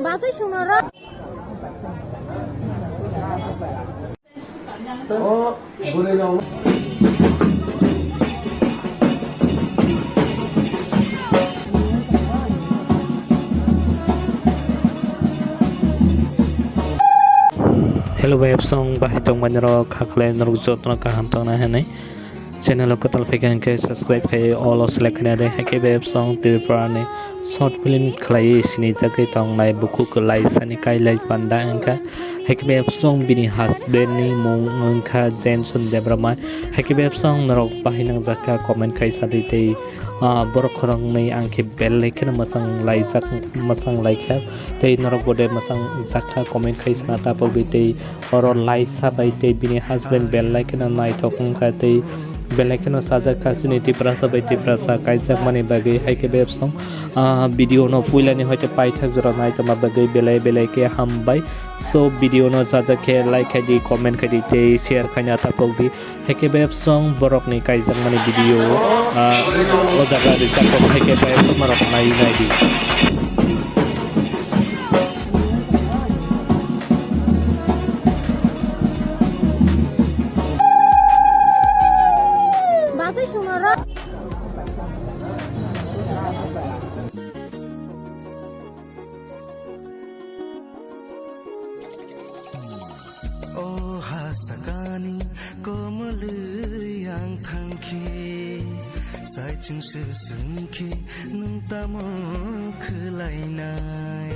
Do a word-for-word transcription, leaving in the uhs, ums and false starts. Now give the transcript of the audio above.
Basai songno ro. O bwrwi rok. Hello bai, absong bahai tongmani rok, kha khlai norok jotono kaham tongna hinwi channel o kwtal phaikha hinkhe subscribe khai all o select khaina de, haikhe bai absong Tripura ni short film khlaiwi sinijagwi tongnai bukhuk Laisani Kailai Panda wngkha. Haikhe bai absong bini husband ni mung wngkha Jenson Debbarma. Haikhe bai absong norok bahai nangjakha comment khai sadi tei, ah, borok khoroknwi ang khe belai kheno mwchang laijak, mwchang laikha tei norok bo de mwchang jakha comment khai sana tapogwi tei oro laisa bai tei bini husband belai kheno naithok wngkha tei belai kheno sajak kha chini Tiprasa bai Tiprasa kaijakmani bagwi. Haikhe bai absong, ah, video no puilani hoite paithak jora naitongma bagwi belai belai khe hambai. So video no sajak khe like khai di, comment khai di tei share khaina tapok di. Haikhe bai absong borokni kaijakmani video, ah, o jaga rijak tong, haikhe bai absong norok nai nai di. Basai songno ro. O ha sakani komolwi ang thangkhe, saichung se swngkhe nwng tamo khwlainai?